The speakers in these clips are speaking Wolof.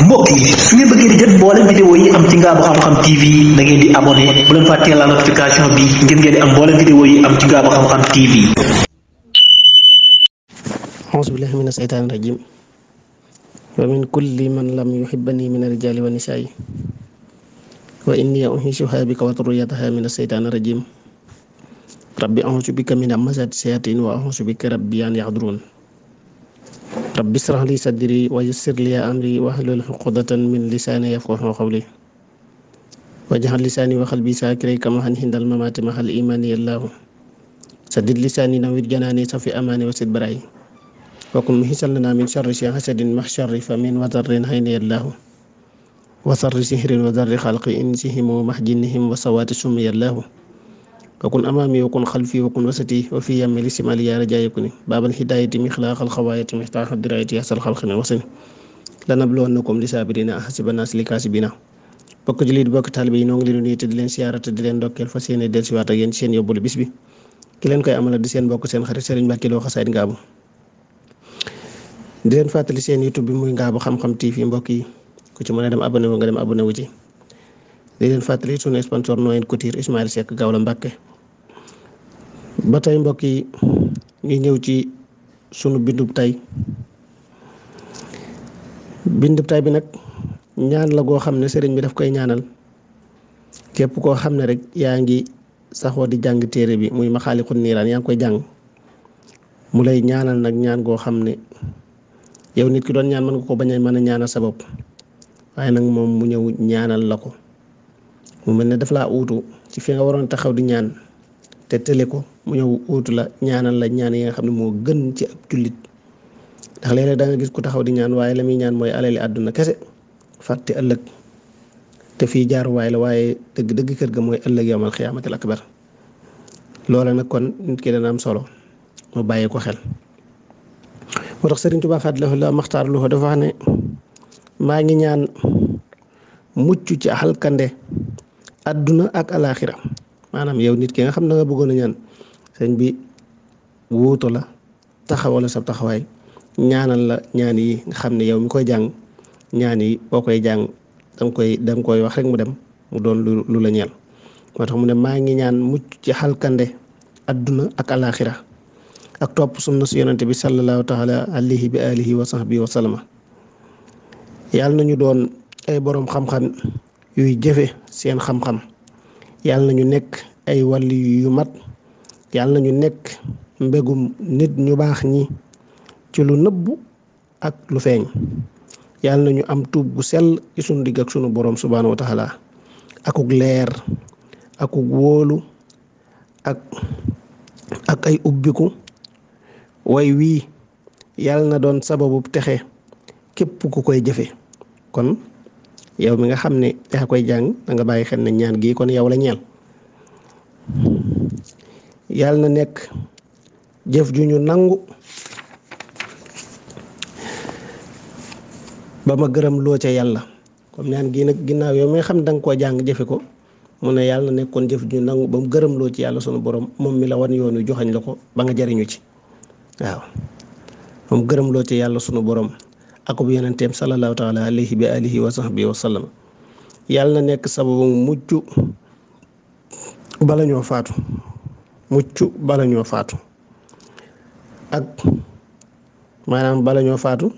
mbokk yi su ngeen bëggee di jot mboolem vidéo yi am ci Ngabou Xam-Xam TV da ngeen di abonné bu leen fàttee la notification bi ngir ngeen di am mboolem vidéo yi am ci Ngabou Xam-Xam TV. auzu billahi mina shaytaani rajim wa min kulli man lam yuhibbani min ar-rijali wa nisaa'i wa inni u'iizuha bika wa dhurriyyataha mina shaytaani rajim rabbi a'uuzu bika min hamazaati shayaatiin wa a'uuzu bika rabbi an yahdurun rabbi ishrah li sadri wa yassir li amri wahlul uqdatan min lisaani yafqahu qawli waj'al lisaani wa qalbi shaakiran kama indal mamaati mahal iimaani yallaahu saddid lisaani nawwir janaani safi amaani wa sid baraay wa kun muhisan lana min sharri hasadin mahsharri famin wa darrin hayni yallaahu wa sarri sihrin wa darri xalqi insihim wa mahjinnihim wa sawaati summi yallaahu wa kun amaami wa kun xalfi wa kun wasati wa fi yammi lisimali yaa rajaa yakuni baabal hidaayati mixlaaqal xawaayati miftaaxal diraayati yasal xalqi min wasani lanabluwannakum li saabirina ahasiba naas li kaasibina bokk jullit bokk taalibe yi noo ngi leen di nuyu te di leen siyaara te di leen ndokkeel fas yéene dellusiwaat ak yéen seen yóbbalu bis bi ki leen koy amala di seen bokk seen xarit Serigne Mbacke Lo Xasaayid Ngabou di leen fàttali seen YouTube bi muy Ngabou Xam-Xam TV mbokk yi ku ci mën a dem abonné wu nga dem abonné wu ci di leen fàttali sunu sponsor Noyen Couture Ismaïla Seck Gawla Mbacke ba tey mbokk yi ñu ñëw ci sunu bindub tay bi nag ñaan la goo xam ne sëriñ bi daf koy ñaanal képp koo xam ne rek yaa ngi saxoo di jàng téere bi muy Maxaaliqun Niiraan yaa ngi koy jàng mu lay ñaanal nag ñaan goo xam ne yow nit ki doon ñaan mën nga ko bañ a mën a ñaanal sa bopp waaye nag moom mu ñëw ñaanal la ko mu mel ne daf laa uutu ci fi nga waroon taxaw di ñaan te tële ko mu ñëw uutu la ñaanal la ñaan yi nga xam ne moo gën ci ab jullit ndax léeg-léeg da nga gis ku taxaw di ñaan waaye la muy ñaan mooy alali àdduna kese fàtte ëllëg te fii jaaruwaay la waaye dëgg kër ga mooy ëllëg yawmal xiyaamatil akbar loola nag kon nit ki dana am solo mu bàyyi ko xel moo tax Sëriñ Tuubaa xaadilahu la maxtaar lu dafa wax ne maa ngi ñaan mucc ci xalkande àdduna ak alaaxira maanaam yow nit ki nga xam ne nga bëggoon a ñaan sëñ bi wuutu la taxawala sa taxawaay ñaanal la ñaan yi nga xam ne yow mi koy jàng ñaan yi boo koy jàng danga koy wax rek mu dem mu doon lu la ñeel moo tax mu ne maa ngi ñaan mucc ci xalkande àdduna ak alaaxira ak topp sunna si yonente bi sallallahu taala alayhi bi alihi wa sahbihi wa sallama yàlla nañu doon ay boroom xam-xam yuy jëfe seen xam-xam yàlla nañu nekk ay wàlli yu mat yàlla nañu nekk mbégum nit ñu baax ñi ci lu nëbbu ak lu feeñ yàlla nañu am tuub gu sell ci sunu digg ak sunu boroom subhaanahu wa taala akuk leer akuk wóolu ak ay ubbiku way wii yàlla na doon sababu texe képp ku koy jëfe kon yow mi nga xam ne yaa koy jàng da nga bàyyi xel ne ñaan gi kon yow la ñeel yàlla na nekk jëf ju ñu nangu ba ma gërëm loo ca yàlla comme ñaan gi nag ginnaaw yow mi nga xam ne da nga koo jàng jëfe ko mu ne yàlla na nekkoon jëf ju ñu nangu ba mu gërëm loo ci yàlla sunu borom moom mi la wan yoonu joxañ la ko ba nga jariñu ci waaw moom gërëm loo ci yàlla sunu borom akub yonenteem sallallahu taala alayhi bi alihi wa sahbihi wa sallam yàlla na nekk sababu mucc bala ñoo faatu ak maanaam bala ñoo faatu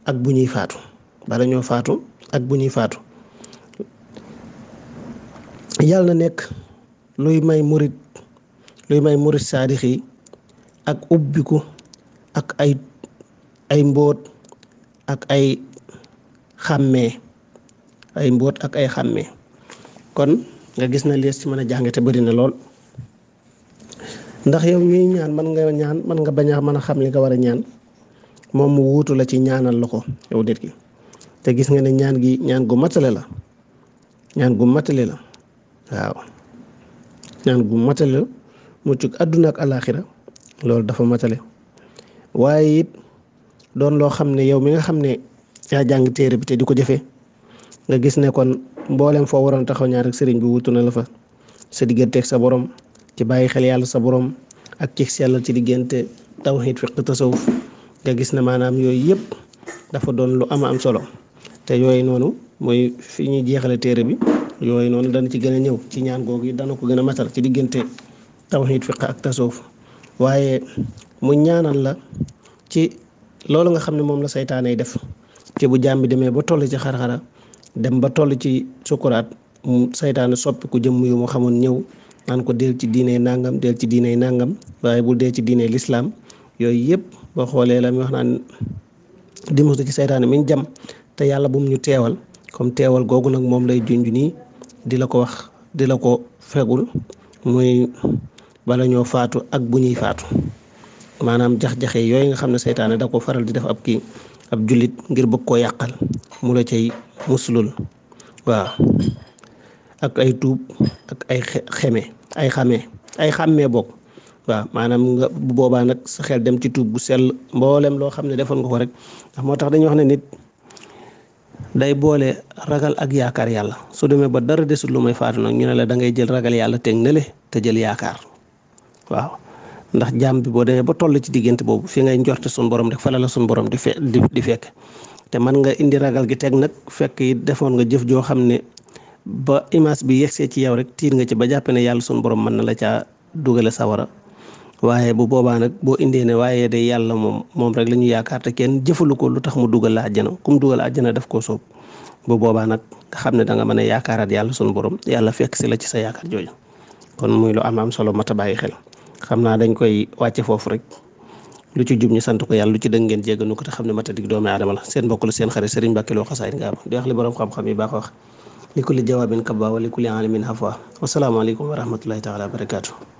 ak bu ñuy faatu yàlla na nekk luy may murit saadix yi ak ubbiku ak ay mbóot ak ay xàmmee kon nga gis na lees ci mën a jàng te bari na lool ndax yow ñuy ñaan mën nga bañ a mën a xam li nga war a ñaan moom mu wuutu la ci ñaanal la ko yow nit ki te gis nga ne ñaan gi ñaan gu matale la waaw ñaan gu matale la muccug àdduna ak alaaxira loolu dafa matale waaye it doon loo xam ne yow mi nga xam ne yaa jàng téere bi te di ko jëfee nga gis ne kon mboolem foo waroon taxaw ñaar ak sëriñ bi wutu na la fa sa digganteeg sa borom ci bàyyi xel yàlla sa borom ak ci sellal ci diggante tawhiid fiqh tasawuf nga gis ne maanaam yooyu yëpp dafa doon lu am solo te yooyu noonu mooy fi ñuy jeexale téere bi yooyu noonu dana ci gën a ñëw ci ñaan googu yi dana ko gën a matal ci diggante tawhid fiq ak tasawuf waaye mu ñaanal la ci loolu nga xam ne moom la saytaane def ci bu jaam bi demee ba toll ci xar-xara dem ba toll ci sukuraat mu saytaane soppi ku jëmm yu mu xamoon ñëw naan ko del ci diiney nàngam del ci diiney nàngam waaye bul dee ci diiney lislaam yooyu yëpp boo xoolee la mi wax naan dimusu ci saytaane mi ñu jam te yàlla bu mu ñu teewal comme teewal googu nag moom lay junj nii di la ko wax di la ko fegul muy bala ñoo faatu ak bu ñuy faatu maanaam jax-jaxe yooyu nga xam ne saytaane da ko faral di def ab kii ab jullit ngir bëgg koo yàqal mu la cay muslul waaw ak ay tuub ak ay xàmmee bokk waaw maanaam nga bu boobaa nag sa xel dem ci tuub bu sell mboolem loo xam ne defoon nga ko rek ndax moo tax dañuy wax ne nit day boole ragal ak yaakaar yàlla su demee ba dara desul lu may faatu nag ñu ne la da ngay jël ragal yàlla teg na le te jël yaakaar waaw ndax jaam bi boo demee ba toll ci diggante boobu fi ngay njorte suñu borom rek fala la suñu borom di fekk te man nga indi ragal gi teg nag fekk yi defoon nga jëf joo xam ne ba image bi yegsee ci yow rek tiir nga ci ba jàppe ne yàlla suñu borom mën na la caa dugale sawara waaye bu boobaa nag boo indee ne waaye de yàlla moom rek la ñu yaakaar te kenn jëfalu ko lu tax mu dugal la àjjana ku mu dugal àjjana daf koo soob bu boobaa nag nga xam ne da nga mën a yaakaaraat yàlla suñu borom yàlla fekk si la ci sa yaakaar jooju kon muy lu am solo mat a bàyyi xel xam naa dañ koy wàcce foofu rek lu ci jub ñu sant ko yàlla lu ci dëng ngeen jégganu ko te xam ne mata dig doomi aadama la seen mbokk la seen xarit Serigne Mbacke Lo Xasaayid Ngaaba di wax li borom xam-xam yi baax wax li kulli jawaabin kabba wa li kulli alimin hafwa wasalaamaaleykum wa rahmatullahi taala wa barakaatu